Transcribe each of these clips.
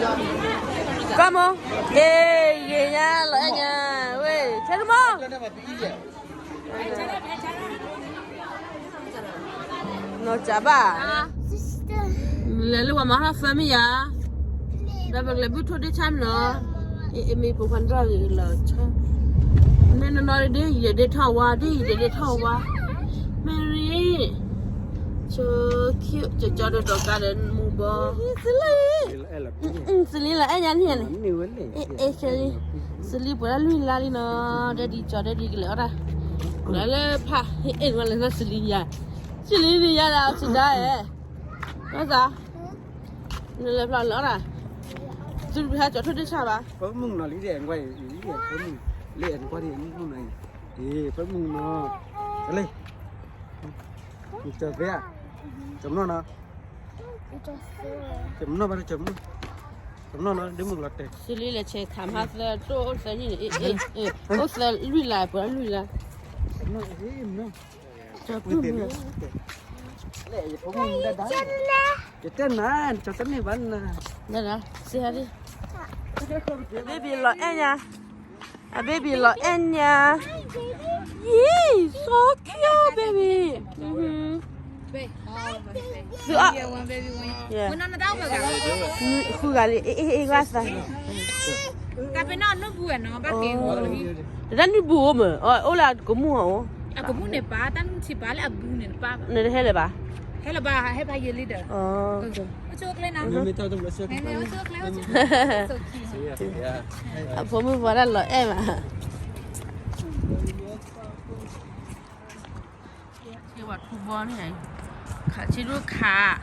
ကီမ့ၢ်, အ့ ဂ့ၤညါလီၤအဲၣ်ညါ, ဝဲ ဆဲတမီၢ်, နီၢ်စၢ်ဘၣ်, လဲၤလၢပှၤမၤထီၣ်သၢမ့ၢ်ယၤ, ဒီးပကလဲၤဘုၣ်ထိၣ်ဒ့ဆါမနီၤ, အ့ မ့ၢ်ပိာ်ခွါန့ၣ်ထီၣ်ဂ့ၤလီၤဆၢ, မ့ၢ်နီၢ်နီၢ်ဒ်ယဒ့ထီၣ်ဝါ, ဒ်ယဒ့ထီၣ်ဝါ, မ့ၢ်ရံ, ဆိ cute ကၠီဒီးတီၤကါဒီးမူဘီ စလံလီၤအဲၣ်ညါန့ၣ်, အ့ စလံ, စလံပှဲၤဒၣ်လွံၢ်လါလံနီၤ, ဒဲဒံကၠီဒဲဒံကလဲၤအီၣ်တၢ်, လၢဖး, အ့ ဝဲလဲၤနီၢ်စလံယၤ, စလံန့ၣ်ယၤလၢအစံးဒၣ်အဲၣ်, ဝဲသး, နလဲၤဖျါလၢအီၣ်တၢ်, သုတဟဲကၠီထိၣ်ဒ့ဆါဘၣ်, ဖၢမုၢ်နီၤလံဒီး ကွၢ်အံၤ, ဖၢမုၢ်, လၢအဲၣ်ကွၢ်ဒ်မုၢ်နီၤအံၤ, အ့ ဖၢမုၢ်နီၤ, လၢ ကၠီဖဲ, ကၠီမနီၢ်နီၤ, ကၠီမနီၢ်ဘၣ်, ကၠီမနီၢ်နီၤ ဒ်မုၢ်လီၤတဲာ်, စလံလဲၤဆဲးထးမဟါသၢတိၢ်အိၣ်သၢနံၣ်န့ၣ်, အိၣ်သၢလွံၢ်လါ ပှဲၤလွံၢ်လါ, ကၠီပူမနီၤ, ယတဲနၤ, ကၠီတန့ၢ်ဘၣ်နၤ, စဟဲဒ်, baby လီၤအဲၣ်ညါ အ baby လီၤအဲၣ်ညါ, ယံ, so cute baby, သုအီၣ်, ဃုဂၤလံ အ့ အ့ အ့ ဂၤသး, တၢ်နုၢ်ဘူအိၣ်မး, အိၣ်လၢအကမူၣ်ဟီၣ်အိၣ်, နတဟဲလၢၤဘၣ်, အ, အဖိမုၣ်ဖိဒၣ်လီၤအဲၣ်မး, ထူဘီန့ၣ်, ခးဆံဒိၣ်ခး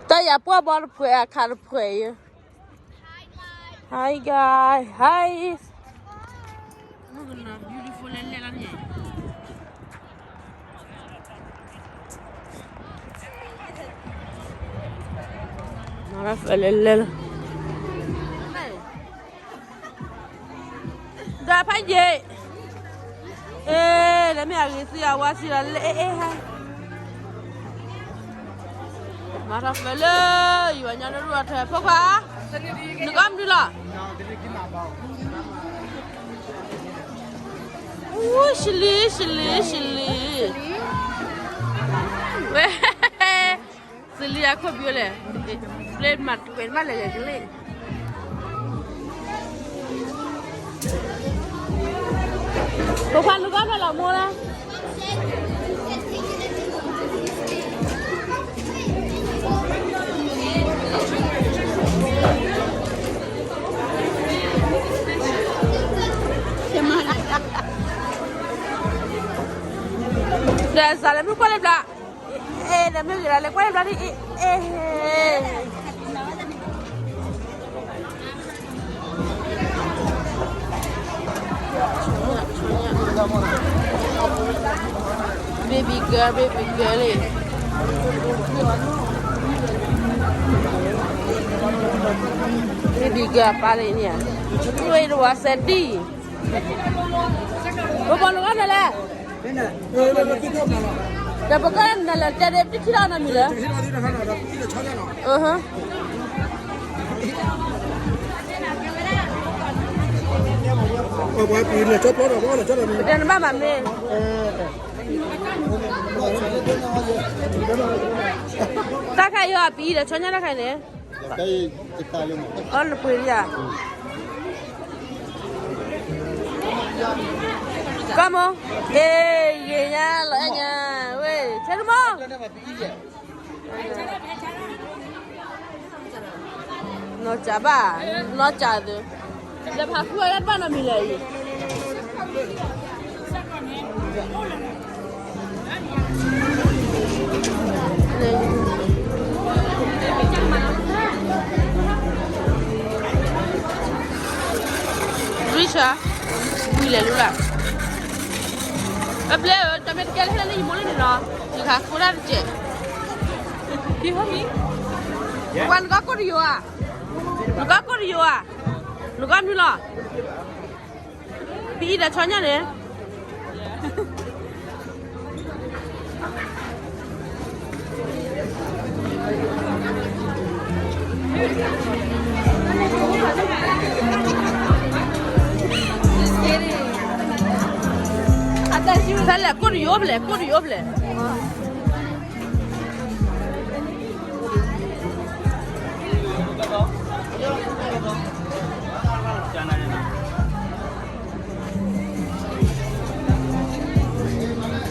တၢ်ယၤပှၢ်ဘီတဖှဲးအခါတဖှဲးယ, hi guys, hi, မၤဖဲလဲၣ်လဲၣ်လီၤ, ဒီးဖးယံာ်, အ့ လၢမ့ၢ်အဂ့ၤသံအဝါသံလီၤလၢအ့အ့ဟါ, မၤထီၣ်ဖဲလၢ, ယွၤညါနရူၢ်အထၢၣ်ဖိခွါ, နကီၢ်မနုၤလီၤ, အူ ရှလံ ရှလံ ရှလံ, ဝဲ စလံအခိၣ်ပယိလဲၣ်, ဘျ့မၤတကွဲးမးလဲၣ်ကလ့ၣ်, ဖိခွါနကီၢ်ဖဲလီၤမိၢ်လၢ ဒီးစးလၢမုၢ်ကွၢ်လၢဘျါ, အဲ ဒီးမုၢ်ဂ့ၤလၢလဲၤကွၢ်လၢဘျါဒ်အံၤ, အဲ baby girl, baby girl လံ, baby girl အပၢ်လံန့ၣ်ဧါ, ဝဲတဝၤစဲးဒံၣ်, ပဘီနဂီၢ်န့ၣ်လဲၣ်, ဒီးပကနလဲၤတဲဒ်ပထံၣ်ထီၣ်နီတမံၤလၢ, ပတဲနဘၣ်မးမ့ၢ်, တၢ်ခါအံၤအပံၤဒီးဆီညၣ်တၢ်ခါအံၤန့ၣ်, အီၣ်လၢပှ့ၤလံဧါ, ကီမ့ၢ်, အ့ ဂ့ၤညါလီၤအဲၣ်ညါ, ဝဲ ဆဲတမီၢ် နီၢ်စၢ်ဘၣ်, နီၢ်စၢ်သု, လဲၤဖးဖှိၣ်ဝဲဒၣ်တဘၣ်နီတမံၤလဲၣ်အံၤ, ရံၣ်ဆၢ, ဝံၤလဲၤလူလၢ်, အ ဘျဲၣ်ဧၢ, တမ့ၢ်တကဲလၢဟဲလၢယမိၢ်လၢန့ၣ်လီၤ, ယခးခိတၢ်တစဲး, ပှၤနကီၢ်ကိၣ်တယိၤဧါ, နကီၢ်ကိၣ်တယိၤဧါ, နကီၢ်နုၢ်လီၤ, ပအံၤဒီးဆီညၣ်န့ၣ် ဖဲလဲၣ် ကိၣ်တယိၤဖဲလဲၣ်, ကိၣ်တယိၤဖဲလဲၣ်.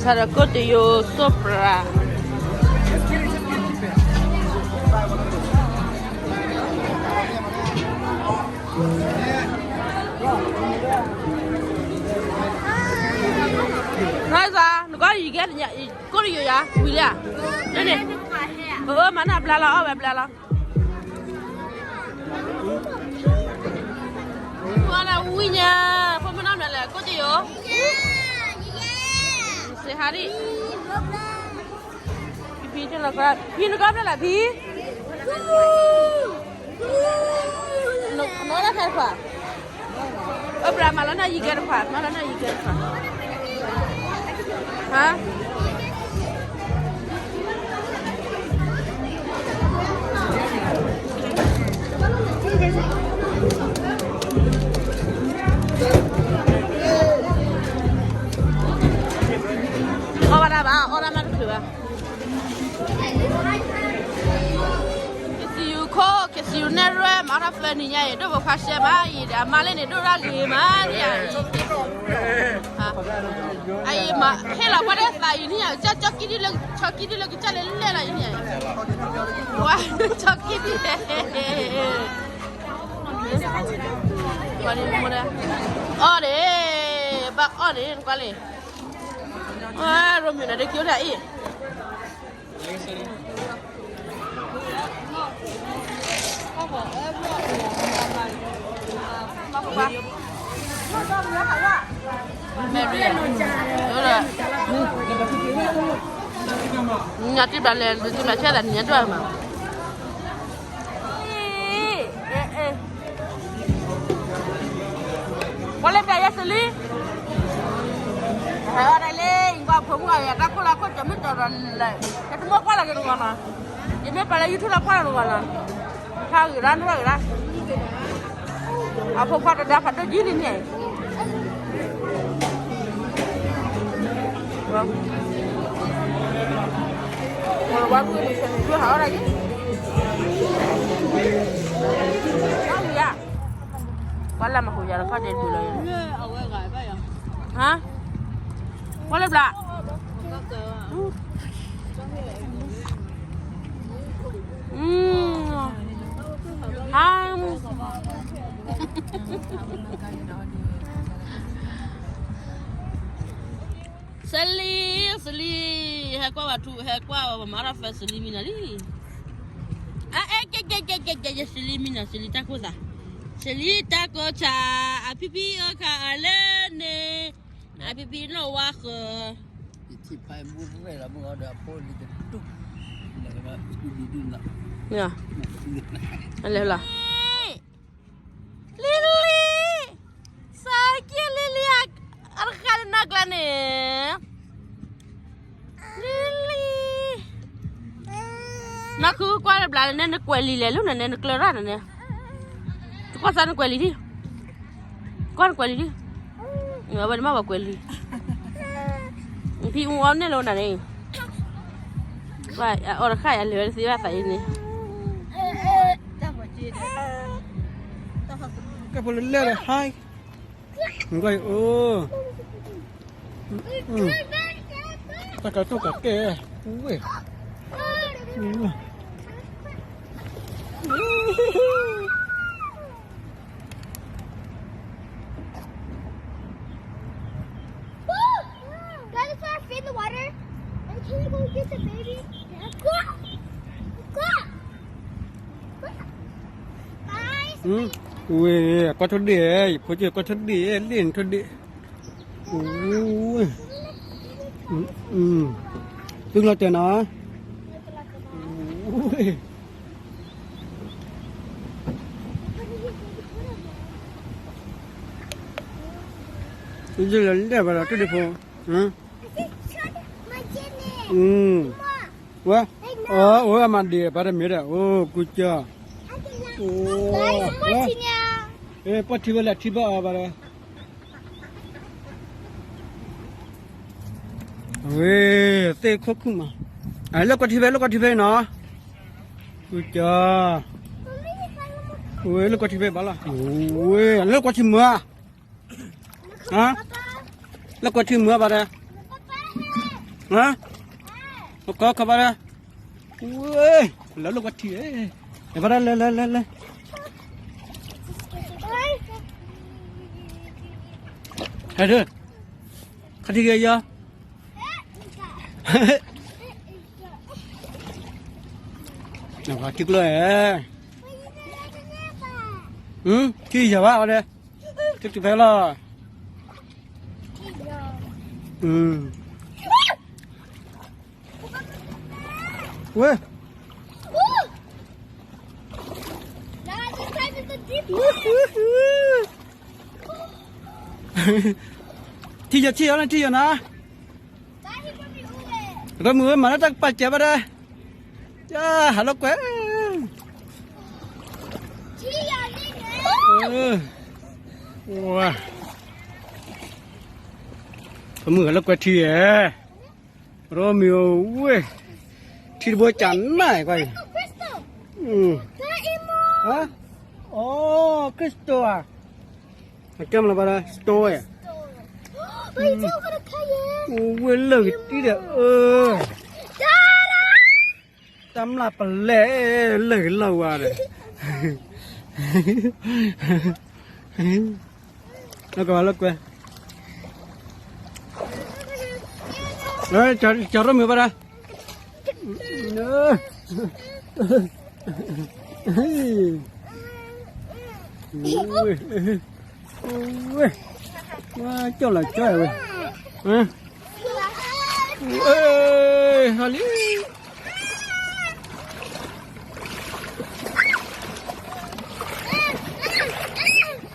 စးဒီးကိၣ်တယိၤစိၣ်ပြး, နစး နကီၢ်ယံၤကဲ ကိၣ်တယိၤယၤ ဝံၤလံဧါ, န့ၣ်, အၢ မၤန့ၢ်အဘျါလီၤ အီၣ်ဝဲအဘျါလီၤ. ဝံၤညါ, ဖိမုၣ်နီၢ်မနုၤလဲၣ် ကိၣ်တယိၤ, စဟါဒံၣ်, ဖံ ဖံနကီၢ်ဖျဲၣ်လၢဖံ, နအိၣ်လၢဖဲတခွါ, အဘျါမၤလီၤန့ၢ်ယံၤကဲတခွါ, မၤလီၤန့ၢ်ယံၤကဲတခွါ, ဟါ အီၣ်ဘၣ်တၢ်ဘၣ်, အီၣ်တၢ်မးတချုးဘၣ်. ကစံးယူၤခိၣ် ကစံးယူၤနဲၣ်ရွဲၣ် မၤထီၣ်ဖဲနံၤညါအံၤ ဒိၣ်ဖိခွါရှဲမးအံၤဒီး အမါလၢန့ၣ် ဒိၣ်တၢ်ဂ့ၤမးန့ၣ်အံၤ, အံၤမး ဟ့ၣ်လီၤကွၢ်ဒၣ်သးအံၤန့ၣ် ကစၢ်ကၠီကံဒံလၢ ကၠီကံဒံလၢကစၢ်လဲၤလဲၣ်လီၤအံၤန့ၣ်, ဝါ ကၠီကံဒံလဲၣ်, အီၣ်န့ၣ် ဘၣ်အီၣ်န့ၣ် နကွၢ်လံ, ဝါ ရိမ့ၤန့ၣ် ဒ်ကၠိဒၣ်အံၤ Mary, ညၣ်တံၢ်ဘၣ်လဲၣ် ဒုးတံၢ်မၤဆဲသးနံၤညါဒွၣ်မး, ကွၢ်လၢပျၢ်ယဲစလံ, ဟဲအီၣ်ဒၣ်လၢ ယကွၢ်ဖိမုၣ်အတၢ်ခိၣ်လၢခိၣ် ကမ့ၢ်တီၤဒီးလဲၣ်, ယတမိၢ်ကွၢ်လီၤက့ၤတဂီၤနီၤ, ယမ့ၢ်ပာ်လၢ YouTube လၢကွၢ်လီၤတဂီၤနီၤ, ဖးဂ့ၤဒၣ်နွဲၣ်ဂ့ၤဒၣ်, အဖိခွါတဒါဖးဒိၣ်ကံလံန့ၣ်, ဝါကွၢ်မုၢ်ဆ့ၣ်န့ၣ် ဟးအီၣ်ဒၣ်က့ၤ, ကွၢ်လၢမဟူးယၤတခီဒဲးဒုးလီၤ, ဟါ, ကွၢ်လၢဘျါ, ဟါ စလံ, စလံ, ဟဲကွၢ်ဘၣ်ထူ ဟဲကွၢ်ဘၣ်မၤထီၣ်ဖဲစလံမံနီၤလံ, အအဲ ကဲ ကဲ ကဲ ကဲ ကဲ စလံမံနီၤ စလံတၢ်ကိၢ်သး, စလံတၢ်ကိၢ်ဆၣ်, အဖံဖံအီၣ်ခါအီၤလၢန့ၣ်, အဖံဖံနီၣ်ဝါဃၢၤ, အလဲၤလီၤ လံလံ, စးက့လံလံ, အတဃါလၢနီၢ်ကျါန့ၣ်, လံလံ, နဃုကွၢ်လၢဘျါန့ၣ် နကွဲးလံလဲၣ် လၢနနဲနကျၢၤရၣ်န့ၣ်, တကွၢ်စၢ်နကွဲးလံဒံး, ကွၢ်နကွဲးလံဒံး, အဝဲန့ၣ်မ့ၢ်ပှၤကွဲးလံ, ဖံအူအီၣ်န့ၣ်လီၤနၤန့ၣ်, အီၣ်တဃၣ်ယၤလဲၤဝဲတသ့ဘၣ်သးအံၤန့ၣ်, ကဲဖိလၢလဲၣ်လၢဟါ, နကွၢ်အံၤ, တၢ်ကတိၢ်ကကဲ, ဝဲ, Dinosaur fit in the water. And can you go get the baby? Yeah. Go! Go! Guys, ဝဲ, ကွၢ်ထိၣ်ဒ့ၣ်, ယဖိကၢ်ကွၢ်ထိၣ်ဒ့ၣ်, လ့ၣ်နထိၣ်ဒ့ၣ်, အိ, သုလီၤတဲာ်နီၤ, လဲၤဘၣ်ဒီးတဒံဖိ, ဝဲ, အဝဲအမၤဒံးဘၣ်တမ့ၢ်ဒီး အိၣ်ကူကၢ်, ပှၢ်ထံဝဲလဲၣ် ထံဘၣ်အီၤဘၣ်ဒီး ဝဲ, သ့ၣ်ခိၣ်ခုၣ်မး, လၢကွၢ်ထံဖဲ လၢကွၢ်ထံဖဲနီၤ, ဝဲ, လၢကွၢ်ထံဖဲဘၣ်လီၤ, ဝဲ, လၢကွၢ်ထံမုၢ်ဧါ, လၢကွၢ်ထံမုၢ်ဘၣ်ဒီး, လၢကီၢ်ခီဘၣ်ဒီး, ဝဲ, လၢလၢကွၢ်ထံ, ဘၣ်ဒီး လဲၤ လဲၤ လဲၤ လဲၤ, ဟဲဒၢ, ခထံက့ၤယီၤ, ထံကျိဧဲ, ထံယၤဘၣ်အီၤ, ထံတုၤဖဲလီၤ, ဝဲ, ထံယီၤ ထံယီၤ ထံယီၤနၤ, ရိမုၢ်ဝဲမၤလၢတၢ်ကပာ်စၢၤဘၣ်ဒီး, ဟးလီၤကွဲ, ဝဲ, ရိမုၢ်ဟးလီၤကွဲထံဧဲ, ရိမုၢ်ဝဲ, ထံတဘိကနၣ်ကွၢ်အံၤ, အ, အိ crystal ဧါ, အကဲမနုၤဘၣ်ဒီး stone ဧါ, ဝဲလၢာ်ကတံၢ်ဒီး, တၢ်မျၢ်ပလဲၢ်, လၢာ်ကလီၤဝါဒီး, လီၤကွဲ လီၤကွဲ, ကၠီရိမုၢ်ဘၣ်ဒီး, ဝဲ, ကၠီလီၤကၠီဝဲ, ဟး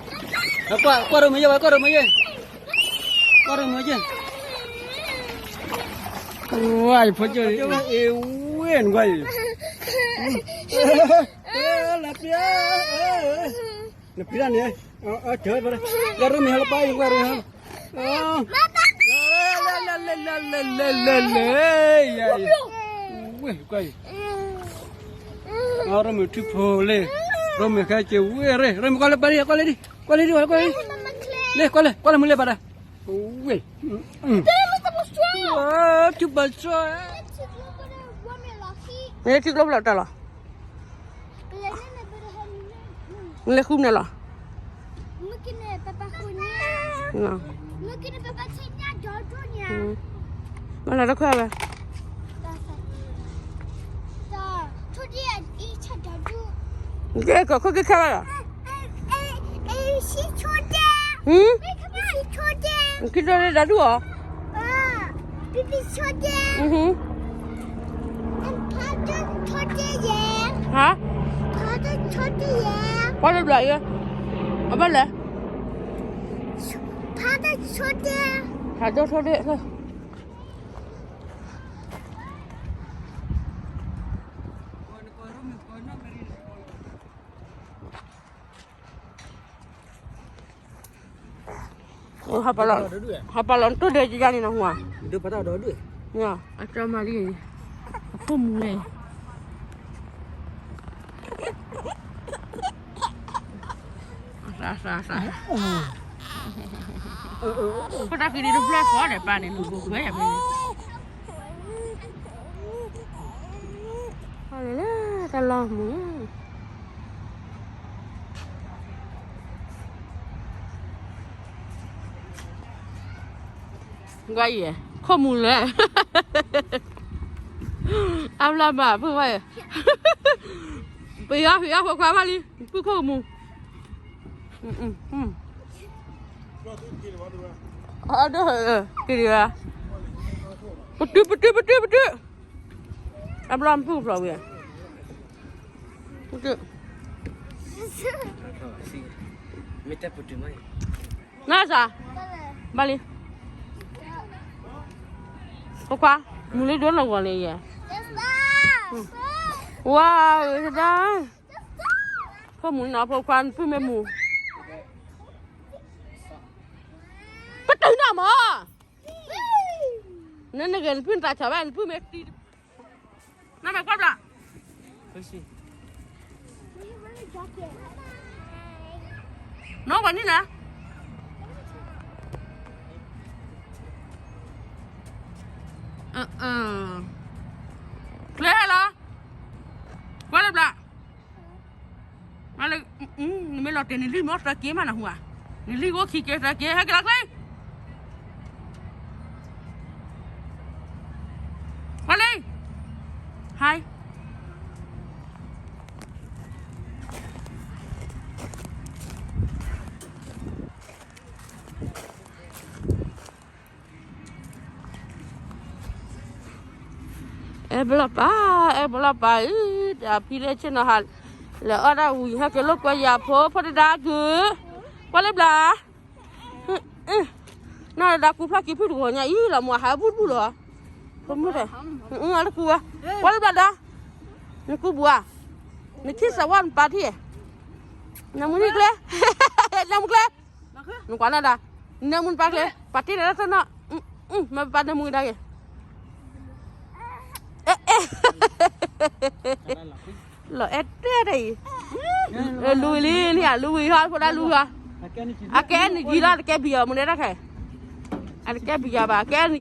လံ ကွၢ်ရိမ့ၤယဲၢ်ဝဲ ကွၢ်ရိမ့ၤယဲၢ်, ကွၢ်ရိမ့ၤယဲၢ်, ဝါ ယဖိကၠိ အ့ဝဲ နကွၢ်အံၤ, လၢပျၢ်, နပျၢ်န့ၣ်, ကွၢ်ရိမ့ၤဟဲလၢပၢ်အံၤ ကွၢ်ရိမ့ၤဟဲ, လဲၤလဲၤလဲၤလဲၤလဲၤလဲၤ, ဝဲ ကွၢ်အံၤ, ရိမ့ၤထူဖိလံ, ရိမ့ၤခဲက့ၤဝဲရ့ၣ်, ရိမ့ၤကွၢ်လၢပၢ်လံ ကွၢ်လၢဒံး, ကွၢ်လၢဒံး ကွၢ်လၢ, လၢကွၢ်လၢ, ကွၢ်လၢမုၢ်လၢဘၣ်ဒီး, ဝဲ, ထူဘၣ်ဆှီ, မ့ၢ်ထံကျိဖျိတၢ်လီၤ, လဲၤဃုန့ၣ်လီၤ, မ့ၢ်လီၤတခွဲဝဲ, ကဲ ကီၢ်ခိၣ်က့ၤခဲဘၣ်လီၤ, ခံထိဒီးဒၣ်ဒူၣ်အီၤ, ဟါ, ပှၤတဘျီအံၤ, အဘၣ်လဲၣ်, ဖးဒိၣ်ထိဒ့ၣ်, ဟးပာ်လီၤတိၢ်ဒဲးယၤန့ၣ်နဟူဧါ, အကၠီမၤလံ, အခိၣ်မူၤလဲၣ်, အသးအသးအသး, ခိၣ်တၢ်ခံဒံးတဘျီဃီဒီးပၢ်န့ၣ် လူၤကိးခွဲးယၤဖဲန့ၣ်, တၢ်လီၢ်မူၤ ကွၢ်ယဲၢ်, ခိၣ်မူၤလဲၣ်, အါဘျါဘၣ် ဖုၣ်ဝဲယဲၢ်, ပယီၤ ပယီၤဖိခွါဘၣ်လံ, ပုၢ်ခိၣ်မူၤ, အဒိၣ်, က့ၤဒံးဘၣ်, ပတုာ် ပတုာ် ပတုာ် ပတုာ်, အဘျီမပုၢ်ဖျိးဝံၤ, ပတုာ်, နစး, ဘၣ်လံ, ဖိခွါ, မုၢ်လံဒိၣ်နီၢ်ဂီၤလံယဲ, ဝါ, တဒါ, ဖိမုၣ်နီၤ ဖိခွါ နပုၢ်မ့ၢ်မုၢ်, ပတုာ်နီၤမး နနဂ့ၤ နပုၢ်နတၢ်ဆီၣ်ဘၣ် နပုၢ်မ့ၢ်တံၤ, နမ့ၢ်ကွၢ်ဘျး, နီၢ်ဝဲန့ၣ်နၤ, ကျဲဟဲလီၤ, ကွၢ်လၢဘျး နမ့ၢ်လီၤတဲာ် နလံၢ်မ့ၢ်သၢက့မးနဟူဧါ, နလံၢ်ဂိၢ်ခံက့သၢက့ ဟဲက့ၤလီၤကျဲ, ကွၢ်လံ, ဟါ အဲၣ်ဘျီပၢ်, အဲၣ်ဘျီပၢ်အံၤ, တၢ်ဖံလၢဆ့ၣ်နီၤဟး, လဲၤအီၣ်ဒၣ်ဝံၤ ဟဲက့ၤလိာ်ကွဲယၤဖိ ဖိတဒါကု, ကွၢ်လၢဘျး, နီၢ်တဒါကူဖျီၣ်က့ၤဖုၣ်တဂီၤညါအံၤလီၤ မ့ၢ်ဟးဘူးဘူးလီၤ, ဖိမုၣ်တဲ, အီၣ်တကူဝဲ, ကွၢ်လၢဘျးဒီး, နကူဘူးဧါ, နခံစးဝါနပာ်ထံၣ်, နမုၢ်နံၤကျဲ, နမုၢ်ကျဲ နကွၢ်နၤဒၣ်, နမုၢ်နပာ်ကျဲ, ပာ်တ့ၢ်နၤတနီၤ, မ့ၢ်ပာ်နမုၢ်ဒၣ်က့ၤ, လီၤအဲၣ်တဲတၢ်အံၤ, လူၤလံန့ၣ် လူၤဝံၤဟီ ဖိဒၣ်လူၤဟီ, အကဲနကံလီၤ တကဲဘံယီၤမုၢ်နဲတၢ်ခဲ, အတကဲဘံယီၤဘၣ် အကဲန